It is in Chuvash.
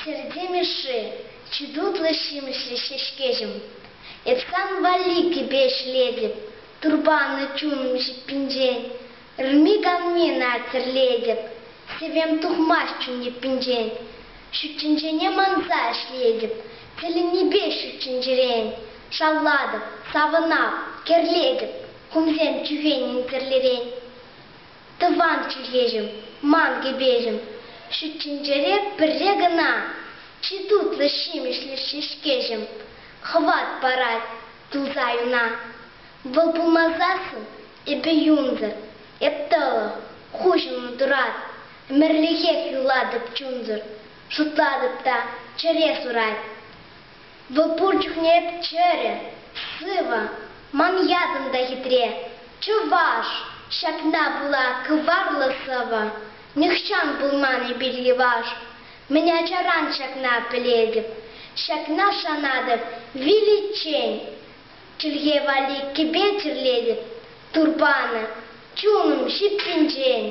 Серте Мишши, чи тутлӑ ҫимӗҫлӗ ҫеҫкеҫӗм. Эп сан валли кӗпе ҫӗлетӗп, турпанӑ чунӑм ҫиппинчен. Ырми-канми ӑна тӗрлетӗп, сӗвем тухмасть чун йӗппинчен. Ҫут тӗнчене манса ӗҫлетӗп, тӗлӗннипе ҫут тӗнчерен. Шавлатӑп, савӑнап, кӗрлетӗп, хумсем чӳхеннӗн тӗрлӗрен. Тӑван чӗлхеҫӗм, ман кӗпеҫӗм, ҫут тӗнчере пӗрре кӑна чи тутлӑ ҫимӗҫлӗ ҫеҫкеҫӗм хӑват парать тулса юна. Вӑл пулмасассӑн эпӗ юнсӑр, эп тӑлӑх, хуҫӑлнӑ турат, ӗмӗрлӗхех юлатӑп чунсӑр, шутлатӑп та чӗре сурать. Вӑл пур чухне эп чӗрӗ, сывӑ, ман ятӑм та хитре, чӑваш, ҫакна пула кӑварлӑ сӑвӑ, нихҫан пулман эпир йӑваш. Мӗн ачаран ҫакна пӗлетӗп, ҫакна шанатӑп виличчен. Чӗлхе валли кӗпе тӗрлетӗп, тур панӑ чунӑм ҫиппинчен.